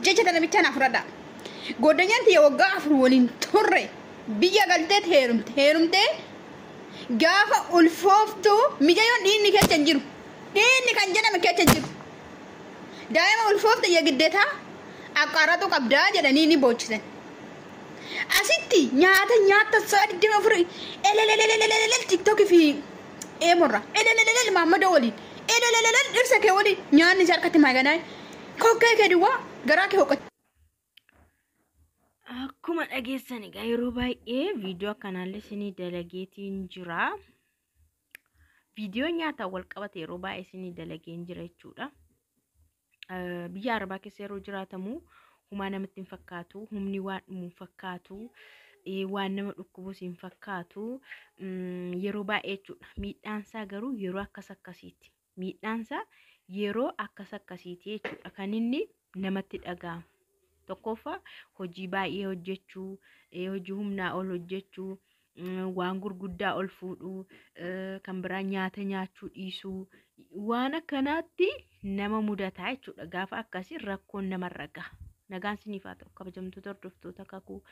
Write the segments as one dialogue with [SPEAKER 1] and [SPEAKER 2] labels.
[SPEAKER 1] Jecha tana bichaa naaf fudhadhaa. Goddanyaan tiyya waggaa 4 waliin turre biyya galteet heerumte. Heerumtee gaafa ulfooftu micayyoon dhiigni keessa hin jiru. Dhiigni kan jedhame keessa hin jiru. Daa'ima ulfoofte yegiddeetaa aqqaaratu qabdaa jedhanii ni boochisan. Asitti nyaata nyaata sa'a 24 elelelelelelel tiktookii fi eemorra elelelelel maammadoo waliin elelelelel dhirsa kee waliin nyaanni si harkatti maaganaa kokkee kee duwwaa garaa kee hoqata.
[SPEAKER 2] Akkuma dhageessan egaa yeroo baay'ee viidiyoo akkanaallee isinii dalageetiin jira. Viidiyoo nyaataan wal qabate yeroo baay'ee isinii dalageen jira jechuudha. Biyya Arabaa keessa yeroo jiraatamu humaa namatti hin fakkaatu, humni waan dhumu hin fakkaatu, waan nama dhukkubus hin fakkaatu. Yeroo baay'ee jechuudha. Miidhaansaa garuu yeroo akkas akkasiiti. Miidhaansaa yeroo akkas akkasiiti jechuudha kan inni namatti dhaga'amu. Tokkoffaa hojii baay'ee hojjechuu, hojii humnaa ol hojjechuu, waan gurguddaa ol fuudhuu, kan biraa nyaata nyaachuu dhiisuu, waan akkanaatti nama mudataa jechuudha. Gaafa akkasii rakkoon namarra gaha. Nagaan siniif haa ta'u kabajamtoota hordoftoota kakuu.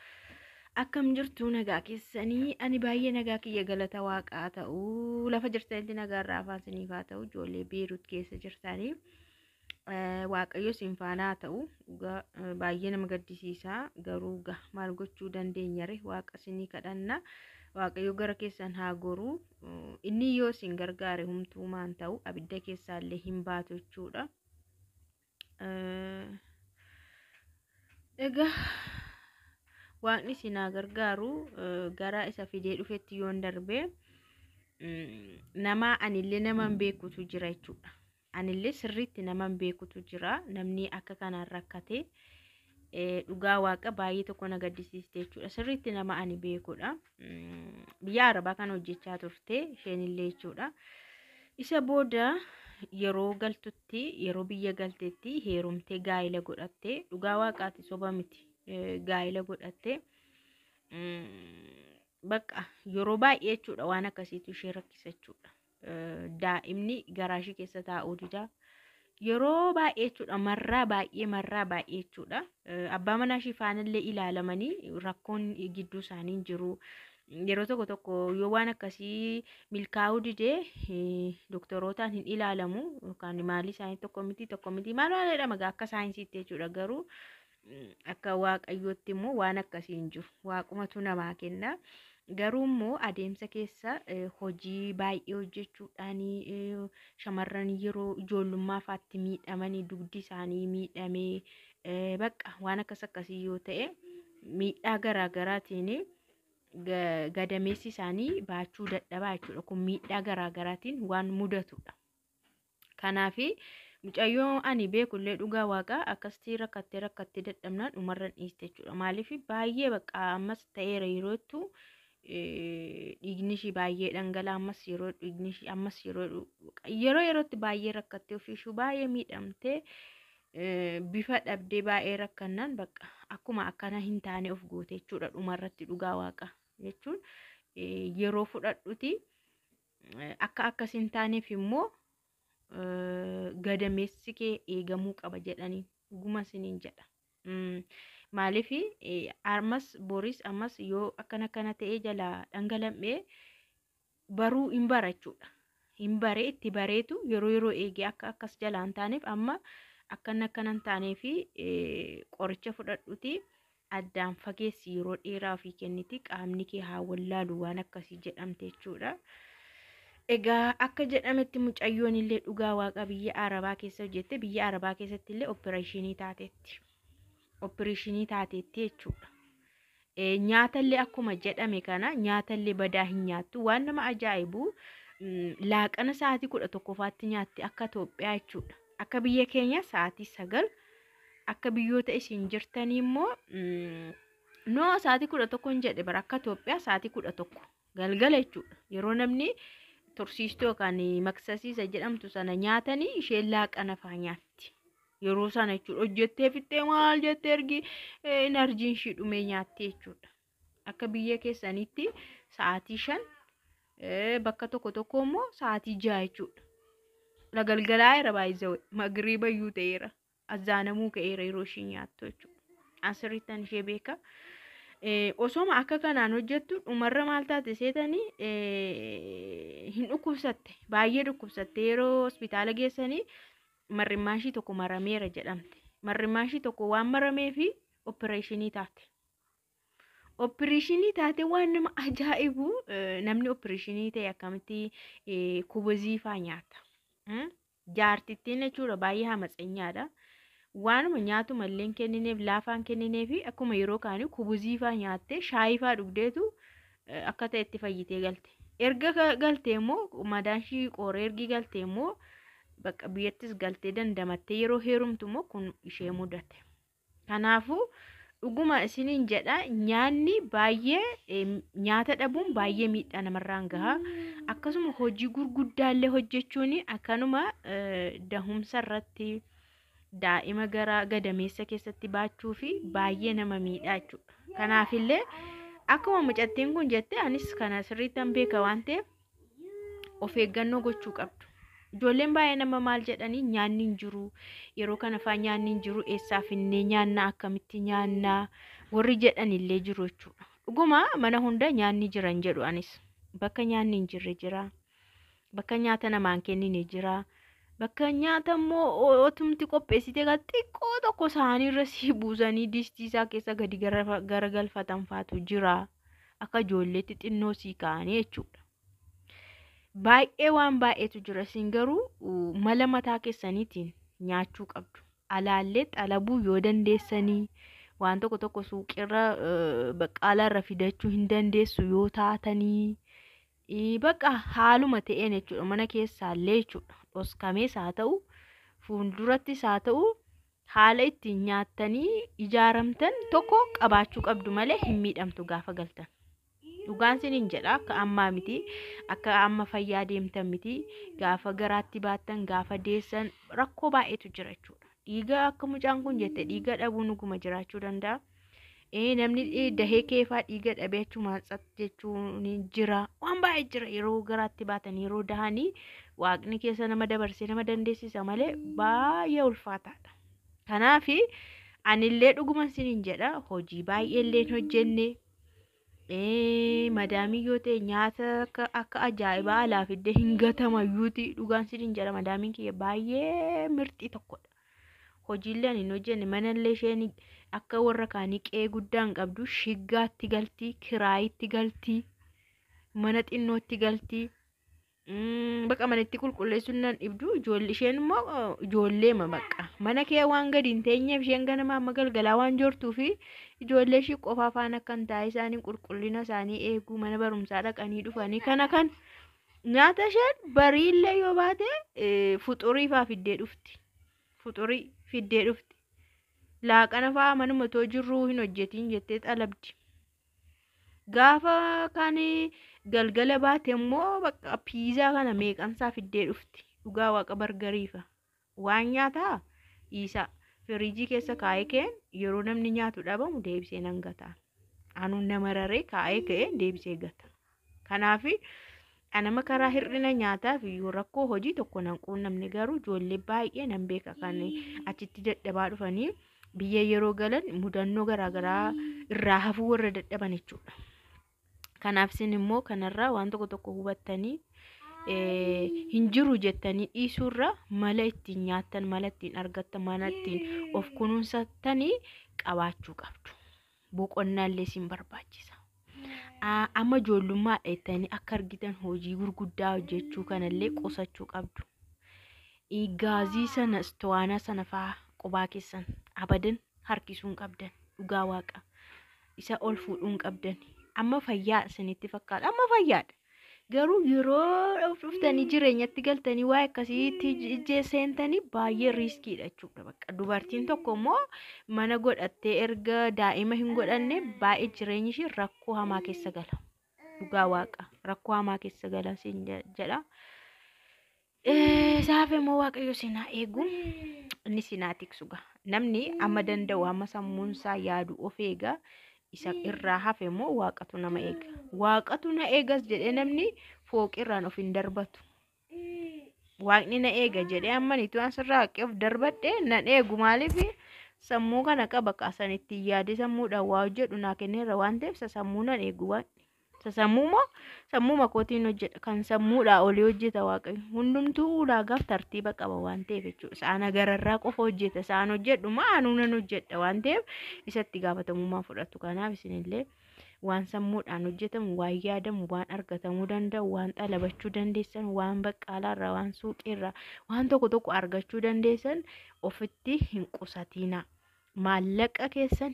[SPEAKER 2] Akkam jirtu nagaa keessanii? Ani baay'ee nagaa kiyya galata waaqaa ta'u. Lafa jirtanitti nagaarraa afaan siniif haa ta'u. Ijoollee Beerut keessa jirtanii. Waaqayyo isin faana haa ta'u. Dhugaa baay'ee nama gaddisiisa. Garuu gaa maal gochuu dandeenyare waaqa isinii kadhanna. Waaqayyo gara keessan haa goru. Inni yoo isin gargaare humtuu maan ta'u abidda keessaallee hin baatu jechuudha. Egaa waaqni isin haa gargaaru gara isa fidee dhufetti yoon darbe nama anillee nama hin beekutu jira jechuudha. Anillee sirriitti nama hin beekutu jira. Namni akka kanaan rakkate dhugaa waaqa baay'ee tokko na gaddisiiste jechuudha. Sirriitti nama ani beekudha. Biyya Arabaa kan hojjechaa turte isheenillee jechuudha. Isa booda yeroo galtutti yeroo biyya galtetti heerumtee gaa'ila godhatte dhugaa waaqaati soba miti gaa'ila godhatte bakka yeroo baay'ee jechuudha waan akkasiitu ishee rakkisa jechuudha. Daa'imni garaa ishee keessa taa'uu dida. Yeroo baay'ee jechuudha marraa baay'ee marraa baay'ee jechuudha. Abbaa manaa ishee faanallee ilaalamanii rakkoon gidduu isaanii hin jiru. Yeroo tokko tokko yoo waan akkasii milkaa'uu didee doktorootaan hin ilaalamu yookaan maalii isaanii tokko miti tokko miti maal maal jedhama akka saayinsiitti jechuudha garuu akka waaqayyootti immoo waan akkasii hin jiru waaqumatu namaa kenna. Garuu immoo adeemsa keessa hojii baay'ee hojjechuudhaan shamarran yeroo ijoollummaa faatti miidhamanii dugdi isaanii miidhamee bakka waan akkas akkasii yoo ta'e miidhaa garaa garaatiin gadameessi isaanii baachuu dadhabaa jechuudha. Kun miidhaa garaa garaatiin waan mudatudha. Kanaaf mucayyoo ani beekullee dhugaa waaqaa akkasitti rakkattee rakkattee dadhabnaan dhumarra dhiiste jechuudha. Maaliif baay'ee bakka ammas ta'eera yeroo jettu dhiigni ishii baay'ee dhangala'a ammas yeroo dhiigni ishii ammas yeroo yeroo yerootti baay'ee rakkattee ofii ishuu baay'ee miidhamtee bifa dhabdee baay'ee rakkannaan bakka akkuma akkana hin taane of goote jechuudha dhumarratti dhugaa waaqa jechuun yeroo fudhadhuti akka akkas hin taaneef immoo gadameessi kee eegamuu qaba jedhanii dhuguma isiniin jedha. Maaliif ammas boris ammas yoo akkana akkana ta'ee jalaa dhangalam'ee baruu hin bara jechuudha. Hin baree itti bareetu yeroo yeroo eegee akka akkas jalaa hin taaneef amma akkana akkana hin taaneef qoricha fudhadhuti addaan fageessi yeroo dheeraa ofii kenniti qaamni kee haa wallaalu waan akkasii jedhamte jechuudha. Egaa akka jedhametti mucayyoon illee dhugaa waaqa biyya Arabaa keessa hojjette biyya Arabaa keessatti illee opereeshinii taateetti. Opereeshinii taateetti jechuudha. Nyaatallee akkuma jedhame kana nyaatallee badaa hin nyaattu waan nama ajaa'ibu laaqana sa'aatii 11ffaatti nyaatti akka Itoophiyaa jechuudha. Akka biyya keenya sa'aatii 9 akka biyyoota isin jirtanii immoo noo sa'aatii 11 hin jedhe bara akka Itoophiyaa sa'aatii 11 galgala jechuudha. Yeroo namni tursiistuu yookaan maksasiisa jedhamtu sana nyaatanii isheen laaqana faa nyaatti. Yeroo sana jechuudha hojjettee fixxee maal jettee ergi inarjiin ishii dhumee nyaatti jechuudha. Akka biyya keessaniitti sa'aatii 5 bakka tokko tokko immoo sa'aatii 6 jechuudha. Galgalaa jira baay'isee magriiba iyyuu ta'eera. Azzaanamuu ka'eera yeroo ishii nyaattu jechuudha. Asirrittan ishee beeka. Osoma akka kanaan hojjettu dhumarra maal taate seetanii hin dhukkubsatte, baay'ee dhukkubsatte. Yeroo hospitaala geessanii marrimmaan ishii tokko marameera jedhamte. Marrimmaan ishii tokko waan marameefi opereeshinii taate. Opereeshinii taate. Waan nama ajaa'ibu, namni opereeshinii ta'e akkamitti kubuzii faa nyaata? Jaartittiin jechuudha baay'ee hamatsanyaadha. Waanuma nyaatu mallee hin kennineef, laafaan kennineefi akkuma yeroo kaanii kubuzii faa nyaattee, shaayii faa dhugdeetu akka ta'etti fayyitee galte. Erga galtee immoo, madaan ishii qooree ergi galtee immoo, bakka biyyattis galtee dandamattee yeroo heerumtu immoo kun ishee mudate. Kanaafuu dhuguma isiniin jedha, nyaanni baay'ee, nyaata dhabuun baay'ee miidhaa namarraan gaha. Akkasuma hojii gurguddaallee hojjechuun akkanuma dahumsa irratti, daa'ima gara gadameessa keessatti baachuu fi baay'ee nama miidhaa jechuudha. Kanaafillee akkuma mucattiin kun jette, anis kana sirriittan beeka waan ta'eef, of eeggannoo gochuu qabdu. Ijoolleen baay'ee nama maal jedhanii, nyaanni hin jiru, yeroo kana faa nyaanni hin jiru, eessaa finnee nyaannaa, akkamitti nyaannaa warri jedhan illee jiru jechuudha. Dhuguma mana hunda nyaanni jiran jedhu anis. Bakka nyaanni hin jirre jira. Bakka nyaata namaan kennine jira. Bakka nyaata immoo otumti qopheessitee kan xiqqoo tokko saaniirra sii buusanii distii isaa keessa gadi garagalfatan faatu jira. Akka ijoolleetti xinnoo sii kaa'anii jechuudha. Baay'ee waan baay'eetu jira. Isin garuu mala mataa keessaniitiin nyaachuu qabdu. Alaallee xalabuu yoo dandeessanii, waan tokko tokko suuqirra baqqaalaarra fidachuu hin dandeessu yoo taatanii, bakka haaluma ta'een jechuudha, mana keessaallee jechuudha, dhoskamees haa ta'u, fuuldurattis haa ta'u, haala ittiin nyaattanii ijaaramtan tokko qabaachuu qabdu malee hin miidhamtu gaafa galtan. Dhugaan siniin jedha, akka ammaa miti, akka amma fayyaa deemtan miti. Gaafa garaatti baattan, gaafa deessan rakkoo baay'eetu jira jechuudha. Dhiiga akka mucaan kun jette dhiiga dhabuun dhuguma jiraachuu danda'a. Namni dahee keefaa dhiiga dhabee achumaan tsat jechuun jira. Waan baay'ee jira yeroo garaatti baatan, yeroo dahanii waaqni keessa nama dabarsee nama dandeessisa malee baay'ee ulfaataadha. Kanaaf anillee dhuguma siniin jedha, hojii baay'eellee hin hojjenne. Madaamii yoo ta'e nyaata akka ajaa'ibaa alaa fiddee hin gatamayyuuti, dhugaan siniin jedha, madaamiin kiyya baay'ee mirxii tokkodha. Hojiillee ani hin hojjenne, manallee isheen akka warra kaanii qe'ee guddaa hin qabdu, shiggaatti galtii, kiraayitti galtii, mana xinnootti galtii. Bakka manatti qulqulleessuun nan dhibdu, ijoollee isheen immoo ijoolleema bakka mana kee waan gadi hin teenyeef, isheen ganama amma galgalaa waan jirtuu fi ijoollee ishii qofa afaan akka hin taa'e isaanii qulqullina isaanii eeguu, mana barumsaa dhaqanii dhufanii kana kan nyaata isheen bariillee yoo baate fuxurii faa fiddee dhufti. Fuxurii fiddee dhufti. Laaqana faa manuma too jirruu hin hojjetiin jettee xalabdi. Gaafa kan galgala baate immoo bakka piizaa kana meeqansaa fiddee dhufti. Dhugaa waaqa, bargariifa. Waan nyaataa dhiisaa. Firiijii keessa kaa'ee ka'een yeroo namni nyaatu dhabamu deebisee nan gata. Anuun nama raree kaa'ee ka'ee deebisee gata. Kanaaf anama karaa hir'ina nyaataa fi rakkoo hojii tokko nan quunnamne, garuu ijoollee baay'ee nan beeka kan achitti dadhabaa dhufanii biyya yeroo galan mudannoo garaagaraa irraa hafuu warra dadhaban jechuudha. Kanaaf isin immoo kanarraa waan tokko tokko hubattanii, hin jiru jettanii dhiisuurra mala ittiin nyaattan, mala ittiin argattan, mala ittiin of kunuunsattanii qabaachuu qabdu. Boqonnaallee isin barbaachisa. Amma ijoollummaadha jettanii akka argitan hojii gurguddaa hojjechuu kanallee qusachuu qabdu. Gaazii sana, istowaanaa sana fa'aa qubaa keessan abadan harkisuu hin qabdan, dhugaa waaqa. Isa ol fuudhuu hin qabdan. Amma fayyaa isinitti fakkaata. Amma fayyaadha. Garuu yeroo dhuftanii jireenyatti galtanii waa akkasiitti seentanii baay'ee riiskiidha jechuudha. Bakka dubartiin tokko immoo mana godhattee erga daa'ima hin godhanne baay'ee jireenyi ishee rakkoo hamaa keessa gala. Dhugaa waaqa, rakkoo hamaa keessa gala siin jedha. Saaf immoo Waaqayyo isin haa eegu. Inni isin haa tiksu gaa. Namni amma danda'u, amma sammuunsaa yaadu of eega. Isa irraa hafe immoo waaqatu nama eega. Waaqatu na eegas jedhee namni fooqirraan of hin darbatu. Waaqni na eega jedhee amma nituu asirraa haqee of darbadhe nan eegu. Maaliif sammuu kana qaba qaasan ittiin yaadee sammuudhaan waa hojjedhu naa kenneera waan ta'eef isa sammuu nan eegu waaqni. Isa sammuu moo sammuu kootiin hojjedha, kan sammuudhaa olii hojjeta Waaqayyo. Hundumtuu ulaagaaf tartiiba qaba waan ta'eef jechuudha. Isaan agararraa qofa hojjeta, isaan hojjedhu maa anuu nan hojjedha waan ta'eef isatti gaafatamummaa fudhatu. Kanaaf isinillee waan sammuudhaan hojjetamu, waan yaadamu, waan argatamuu danda'u, waan xalabachuu dandeessan, waan baqqaalaarraa, waan suuqiirraa, waan tokko tokko argachuu dandeessan ofitti hin qusatinaa. Maallaqa keessan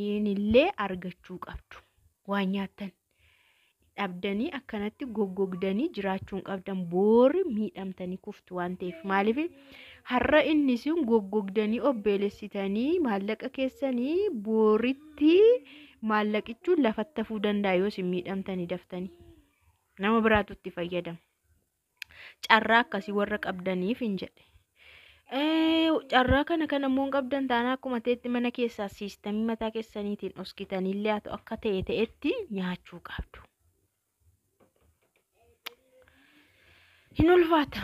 [SPEAKER 2] illee argachuu qabdu. Waan nyaattan dhabdanii akkanatti goggogdanii jiraachuu hin qabdan, boori miidhamtanii kuftu waan ta'eef. Maaliif har'a inni isin goggogdanii obbeelessitanii maallaqa keessanii booritti maallaqichuun lafatti hafuu danda'a yoo isin miidhamtanii daftanii. Nama biraatu itti fayyadama. Carraa akkasii warra qabdaniif hin jedhe. Carraa kana kan ammoo hin qabdan taanaan akkuma ta'etti mana keessaa siistamii mataa keessaniitiin oskitaniillee haa ta'u akka ta'e ta'etti nyaachuu qabdu. Hin ulfaata.